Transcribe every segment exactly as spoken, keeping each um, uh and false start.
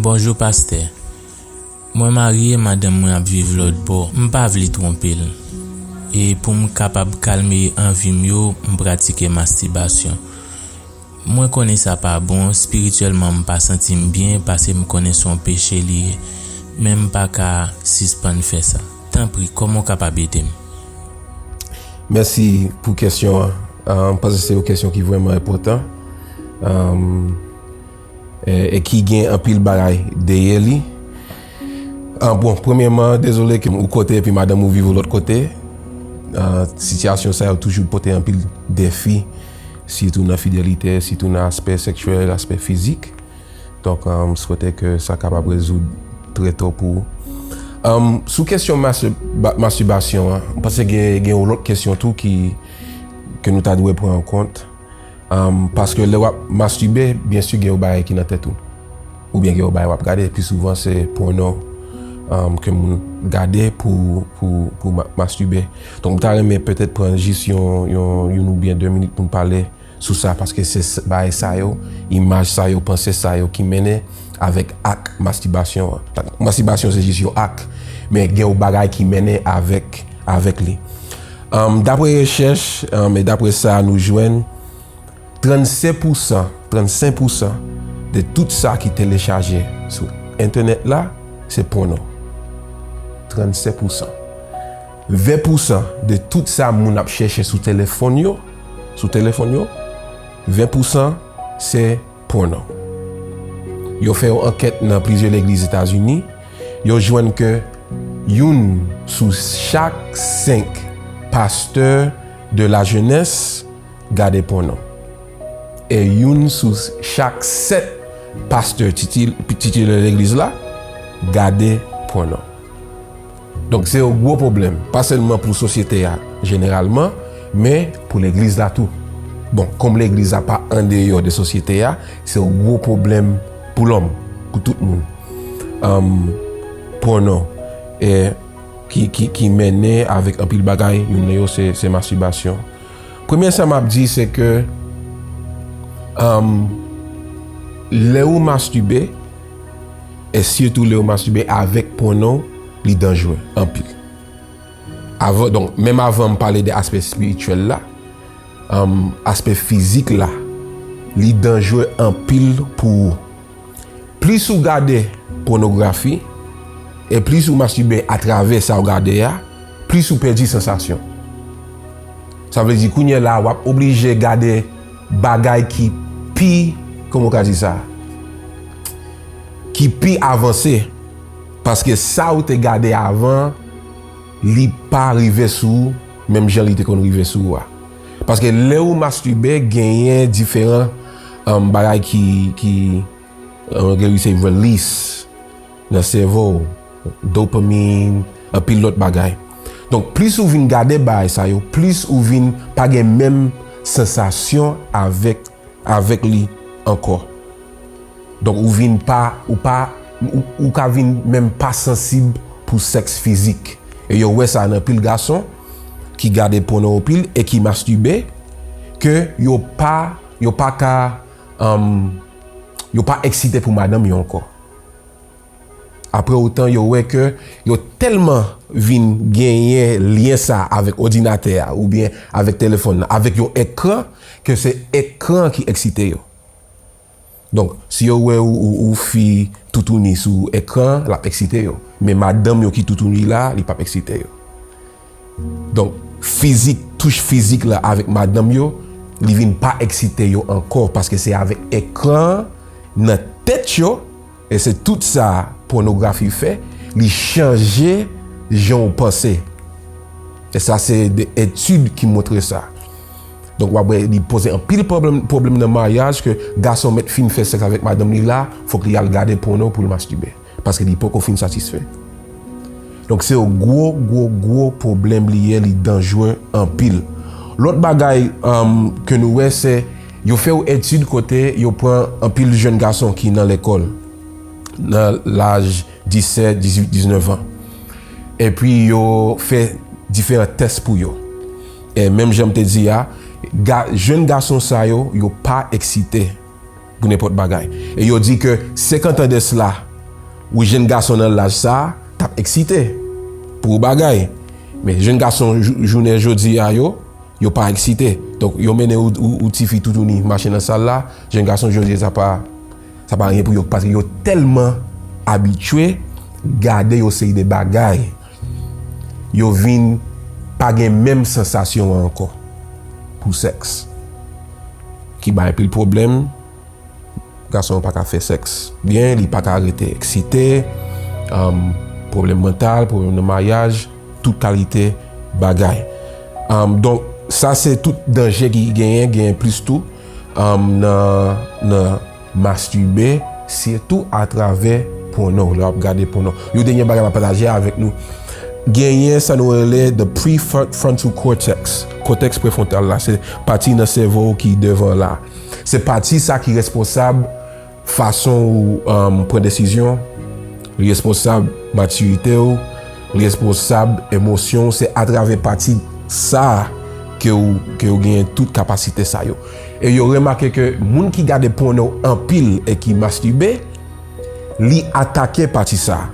Bonjou pastè. Mwen marye, madanm mwen ap viv lòt bò. M pa vle twonpe l. E pou m kapab kalme anvi m yo, m pratike mastibasyon. Mwen konnen sa pa bon, espirityèlman m pa santi m byen paske m konnen se yon peche li ye. Men m pa ka sispann fè sa. Tanpri, kòman w kapab ede m? Mèsi pou kesyon an. Ah, m panse se yon kesyon ki vrèman enpòtan. Ah, e, e ki gen anpil bagay dèyè li. Ah, bon, premyèman, dezole ke ou kote epi madanm ou viv yon lòt kote. Ah, sitiyasyon sa yo toujou pote anpil defi, sitou nan fidelite, sitou nan aspè seksyèl, aspè fizik. Donk, ah, m swete ke sa kapab rezoud trè tò pou ou. Ah, sou kesyon masturba- mastibasyon an, m panse gen, gen yon lòt kesyon tou ki, ke nou ta dwe pran an kont. Um, paske lè w ap mastibe, byen si gen yon bagay ki nan tèt ou. Oubyen gen yon bagay w ap gade, pi souvan se pòno, um, ke moun gade pou, pou, pou ma- mastibe. Donk, m ta renmen petèt pran jis yon, yon, youn oubyen de minit pou n pale sou sa, paske se s- bagay sa yo, imaj sa yo, panse sa yo ki mennen avèk ak mastibasyon an. Mastibasyon se jis yon ak, men gen yon bagay ki mennen avèk, avèk li. Um, dapre rechèch, um, e dapre sa nou jwenn, trannsenk pousan, trannsenk pousan de tout sa ki telechaje sou entènèt la, se pòno. Trannsenk pousan. Ven pousan de tout sa moun ap chèche sou telefòn yo, sou telefòn yo, ven pousan se pòno. Yo fè yon ankèt nan plizyè legliz Etazini, yo jwenn ke youn sou chak senk pastè de la jeunesse gade pòno. E youn sou chak sèt pastè titil- titilè legliz la gade pòno. Donk, se yon gwo pwoblèm, pa sèlman pou sosyete a jeneralman, men pou legliz la tou. Bon, kòm legliz la pa andeyò de sosyete a, se yon gwo pwoblèm pou lòm, pou tout moun. Um, pòno, e, ki, ki, ki mennen avèk anpil bagay, youn nan yo se, se mastibasyon. Premye sa m ap di, se ke, um, lè ou mastibe, e sitou lè ou mastibe avèk pòno, li danjere anpil. Avan, donk, menm avan m pale de aspè espirityèl la, um, aspè fizik la, li danjere anpil pou ou. Plis ou gade pònografi, e plis ou mastibe atravè sa ou gade a, plis ou pèdi sansasyon. Sa vle di, kounye a la, w ap oblije gade bagay ki pi, kòman w ka di sa? Ki pi avanse. Paske sa ou te gade avan, li pa rive sou ou, menm jan li te konn rive sou ou a. Paske lè ou mastibe, genyen diferan, um, bagay ki, ki, an anglè, li se release nan sèvo w, dopamine, anpil lòt bagay. Donk, plis ou vin gade bagay sa yo, plis ou vin pa gen menm sansasyon avèk, avèk li ankò. Donk, ou vin pa, ou pa, ou, ou ka vin menm pa sansib pou sèks fizik. E yo wè sa nan anpil gason ki gade pòno anpil e ki mastibe, ke yo pa, yo pa ka, um, yo pa eksite pou madanm yo ankò. Apre otan, yo wè ke yo tèlman vin genyen lyen sa avèk òdinatè a oubyen avèk telefòn nan, avèk yon ekran, ke se ekran ki eksite yo. Donk, si yo wè ou, ou, ou fi toutouni sou ekran, l ap eksite yo. Men madanm yo ki toutouni la, li p ap eksite yo. Donk, fizik, touch fizik la avèk madanm yo, li vin pa eksite yo ankò, paske se avèk ekran an nan tèt yo, e se tout sa pònografi fè, li chanje jan w panse. E sa se de etid ki montre sa. Donk, w ap wè li poze anpil pwoblèm, pwoblèm nan maryaj, ke gason mèt fin fè sèks avèk madanm li la, fòk li al gade pòno pou l mastibe. Paske li poko fin satisfè. Donk, se yon gwo, gwo, gwo pwoblèm li ye, li danjere anpil. Lòt bagay, um, ke nou wè, se yo fè yon etid kote yo pran anpil jèn gason ki nan lekòl, nan laj disèt, dizuit, diznèf an. Epi yo fè diferan tès pou yo. E menm jan m te di a, ga, jèn gason sa yo, yo pa eksite pou nenpòt bagay. E yo di ke senkant an de sila, Wi, jenn gason nan laj sa a t ap eksite pou bagay. Men jenn gason jou- jounen jodi a yo, yo pa eksite. Donk, yo mennen ou, ou, ou tifi toutouni mache nan sal la, jenn gason jodi a sa pa, sa pa anyen pou yo, paske yo tèlman abitye gade yon seri de bagay, yo vin pa gen menm sansasyon an ankò pou sèks. Ki bay anpil pwoblèm, gason an pa ka fè sèks byen, li pa ka rete eksite, um, pwoblèm mantal, pwoblèm nan maryaj, tout kalite bagay. Um, donk, sa se tout danje ki genyen, genyen plis tou, um, nan, nan mastibe, sitou atravè pòno, lè w ap gade pòno. Yon dènye bagay m ap pataje avèk nou. Genyen sa nou rele the prefrontal cortex, kòtèks prefwontal la, se pati nan sèvo w ki devan la. Se pati sa ki responsab fason ou, um, pran desizyon, li responsab matirite w, li responsab emosyon w. Se atravè pati sa a ke w, ke w genyen tout kapasite sa yo. E yo remake ke moun ki gade pòno anpil e ki mastibe, li atake pati sa a.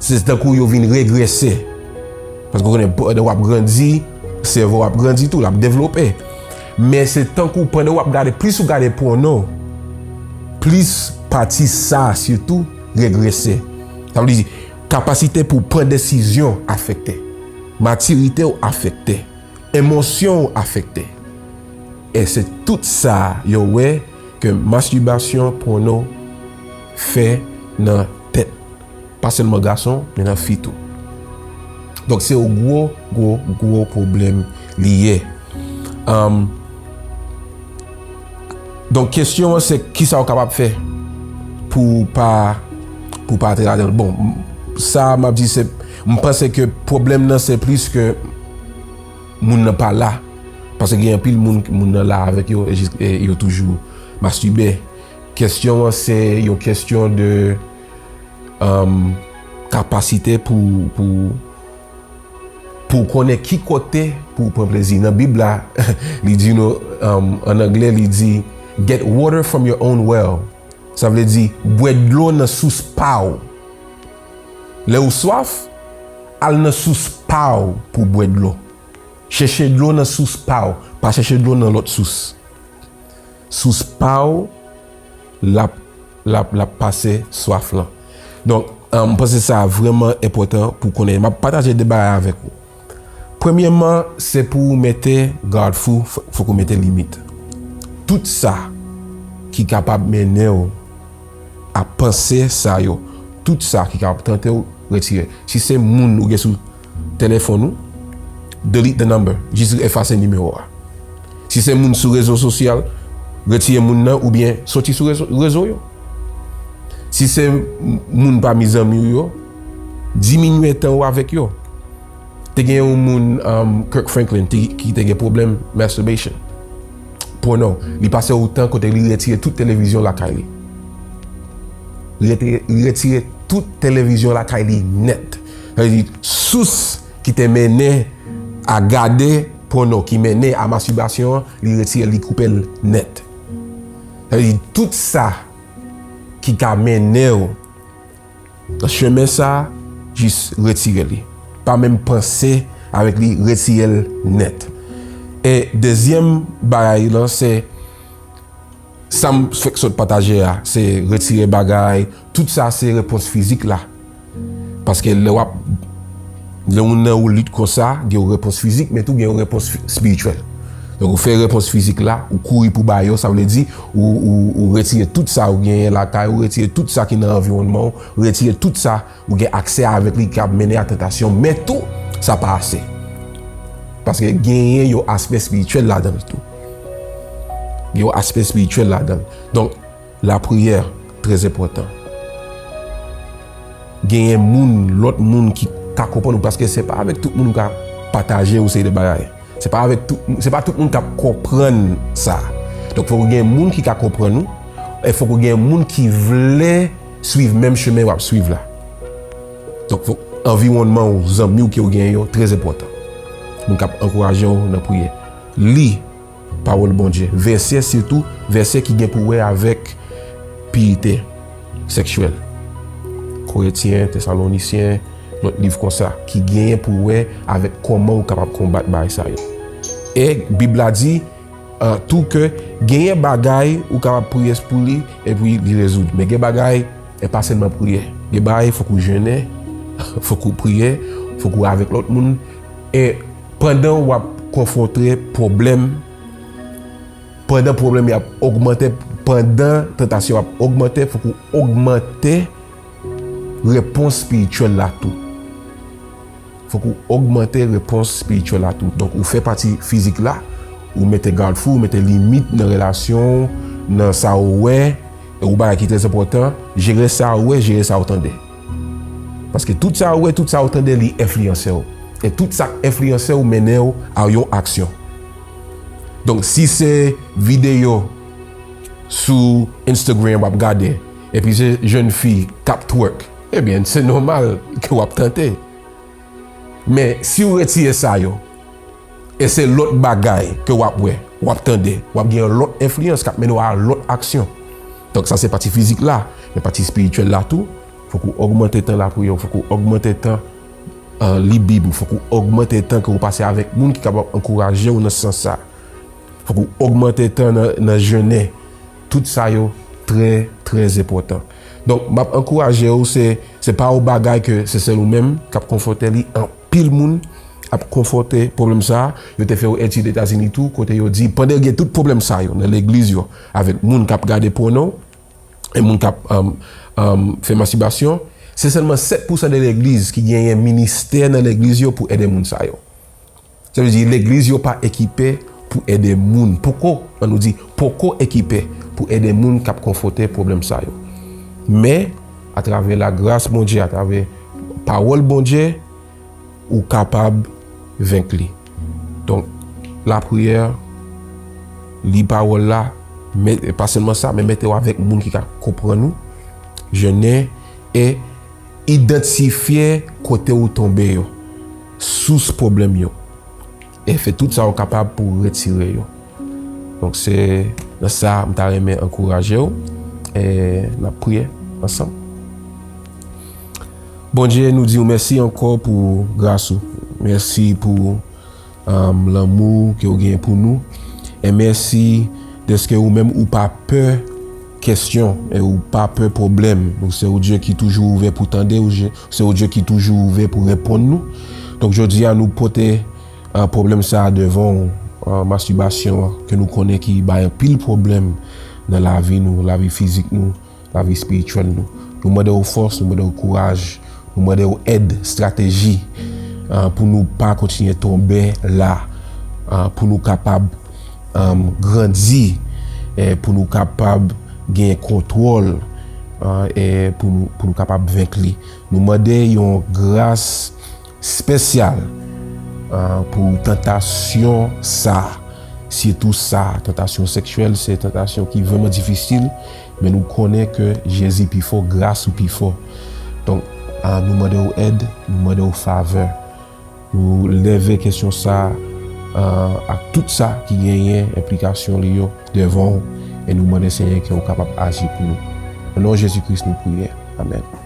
Se tankou yo vin regrese. Paske w konnen, pandan w ap grandi, sèvo w ap grandi tou, l ap devlope. Men se tankou pandan w ap gade, plis ou gade pòno, plis pati sa a sitou regrese. Sa vle di, kapasite pou w pran desizyon afekte. Matirite w afekte. Emosyon w afekte. E se tout sa yo wè ke mastibasyon pòno fè nan tèt. Pa sèlman gason, men nan fi tou. Donk, se yon gwo, gwo, gwo pwoblèm li ye. Um, donk, kesyon an se kisa w kapab fè pou w pa, pou w pa antre ladan l. Bon, m- sa m ap di se, m panse ke pwoblèm nan se plis ke moun nan pa la. Paske gen anpil moun, moun nan la avèk yo, e jis- e yo toujou mastibe. Kesyon an se yon kesyon de, um, kapasite pou, pou, pou w konnen ki kote pou w pran plezi. Nan Bib la, li di nou, um, an anglè, li di, "Get water from your own well." Sa vle di, bwè dlo nan sous pa w. Lè w swaf, al nan sous pa w pou w bwè dlo. Chèche dlo nan sous pa w, pa chèche dlo nan lòt sous. Sous pa w, l ap, l ap, l ap pase swaf lan. Donk, um, m panse sa vrèman enpòtan pou w konnen. M ap pataje de bagay avèk ou. Premyèman, se pou w mete garde-fou, f- fòk ou mete limit. Tout sa ki kapab mennen w a panse sa yo, tout sa ki kapab tante w, retire. Si se moun ou gen sou telefòn ou, delete the number, jis efase nimewo a. Si se moun sou rezo sosyal, retire moun nan oubyen soti sou rezo, rezo yo. Si se m- moun pami zanmi w yo, diminye tan ou avèk yo. Te gen yon moun, um, Kirk Franklin, te- ki te gen pwoblèm masturbation. Pòno, li pase yon tan kote li retire tout televizyon lakay li. Li retire, li retire tout televizyon lakay li nèt. Sa vle di, sous ki te mennen a gade pòno, ki mennen a mastibasyon an, li retire, li koupe l nèt. Sa vle di, tout sa ki ka mennen w nan chemen sa a, jis retire li. Pa menm panse avèk li, retire l nèt. E dezyèm bagay lan, se sa m fèk sot pataje a, se retire bagay, tout sa se repons fizik la. Paske lè w ap, lè moun nan ou lit konsa, gen yon repons fizik, men tou gen yon repons fi- espirityèl. Donk, ou fè repons fizik la, ou kouri pou ba yo, sa vle di, ou, ou, ou retire tout sa ou genyen lakay, ou retire tout sa ki nan anviwònman w, ou retire tout sa ou gen aksè avèk li k ap mennen a tantasyon, men tou, sa pa ase. Paske genyen yon aspè espirityèl ladan l tou. Gen yon aspè espirityèl ladan l. Donk, lapriyè, trè enpòtan. Genyen moun, lòt moun ki ka konprann ou, paske se pa avèk tout moun ou ka pataje yon seri de bagay. Se pa avèk tout, se pa tout moun k ap konprann sa. Donk, fòk ou gen moun ki ka konprann ou, e fòk ou gen moun ki vle swiv menm chemen w ap swiv la. Donk, fòk anviwònman w, zanmi w ke w gen yo, trè enpòtan. Moun k ap ankouraje w nan priyè. Li pawòl Bondye. Vèsè sitou, vèsè ki gen pou wè avèk pirite seksyèl. Korentyen, Tesalonisyen, lòt liv konsa, ki genyen pou wè avèk kòman ou kapab konbat bagay sa yo. E Bib la di, an, tou ke genyen bagay ou kapab priye pou li epi li rezoud. Men gen bagay, e pa sèlman priye. Gen bagay, fòk ou jennen, fòk ou priye, fòk ou avèk lòt moun. E pandan w ap konfwonte pwoblèm, pandan pwoblèm yo ap ogmante, pandan tantasyon ap ogmante, fòk ou ogmante repons espirityèl la tou. Fòk ou ogmante repons espirityèl la tou. Donk, ou fè pati fizik la, ou mete garde-fou, ou mete limit nan relasyon w, nan sa ou wè, e yon bagay ki trè enpòtan, jere sa ou wè, jere sa ou tande. Paske tout sa ou wè, tout sa ou tande, li enfliyanse w. E tout sa k enfliyanse w mennen w a yon aksyon. Donk, si se videyo sou Instagram w ap gade, epi se jèn fi k ap twerk, ebyen, se nòmal ke w ap tante. Men, si w retire sa yo, e se lòt bagay ke w ap wè, w ap tande, w ap gen yon lòt enfliyans k ap mennen w a lòt aksyon. Donk, sa se pati fizik la, men pati espirityèl la tou, fòk ou ogmante tan lapriyè w, fòk ou ogmante tan, e, li Bib ou, fòk ou ogmante tan ke ou pase avèk moun ki kapab ankouraje w nan sans sa. Fòk ou ogmante tan nan, nan jennen. Tout sa yo trè, trè enpòtan. Donk, m ap ankouraje w, se, se pa yon bagay ke se sèl ou menm k ap konfwonte li, anpil moun ap konfwonte pwoblèm sa a. Yo te fè yon etid Etazini tou, kote yo di, pandan gen tout pwoblèm sa yo nan legliz yo, avèk moun k ap gade pòno, e moun k ap, um, um, fè mastibasyon, se sèlman sèt pousan de legliz ki genyen ministè nan legliz yo pou ede moun sa yo. Sa vle di, legliz yo pa ekipe pou ede moun. Poko, ann nou di, poko ekipe pou ede moun k ap konfwonte pwoblèm sa yo. Men, atravè lagras Bondye, atravè pawòl Bondye, ou kapab venk li. Donk, lapriyè, li pawòl la, men pa sèlman sa, men mete w avèk moun ki ka konprann ou, jennen, e idantifye kote ou tonbe yo, sous pwoblèm yo, e fè tout sa w kapab pou w retire yo. Donk, se nan sa m ta renmen ankouraje w, e n ap priye ansanm. Bondye, nou di w mèsi ankò pou gras ou. Mèsi pou, um, lanmou ke w gen pou nou. E mèsi dèske ou menm ou pa pè kesyon e ou pa pè pwoblèm. Ou se yon Dye ki toujou ouvè pou tande, ou je-, se yon Dye ki toujou ouvè pou reponn nou. Donk, jodi a, nou pote, uh, pwoblèm sa a devan w, uh, mastibasyon an, ke nou konnen ki bay anpil pwoblèm nan lavi nou, lavi fizik nou, lavi espirityèl nou. Nou mande w fòs, nou mande w kouraj, nou mande w èd, estrateji, ah, pou nou pa kontinye tonbe la, ah, pou nou kapab, ah, grandi, e pou nou kapab gen kontwòl, ah, e pou nou, pou nou kapab venk li. Nou mande yon gras espesyal, ah, pou tantasyon sa, sitou sa, tantasyon seksyèl, se tantasyon ki vrèman difisil, men nou konnen ke Jezi pi fò, gras ou pi fò. Donk, ah, nou mande w èd, nou mande w favè. Nou leve kesyon sa, ah, ak tout sa ki genyen enplikasyon li yo devan w, e nou mande Senyè ke w kapab aji pou nou. Nan non Jezi Kris nou priye. Amèn.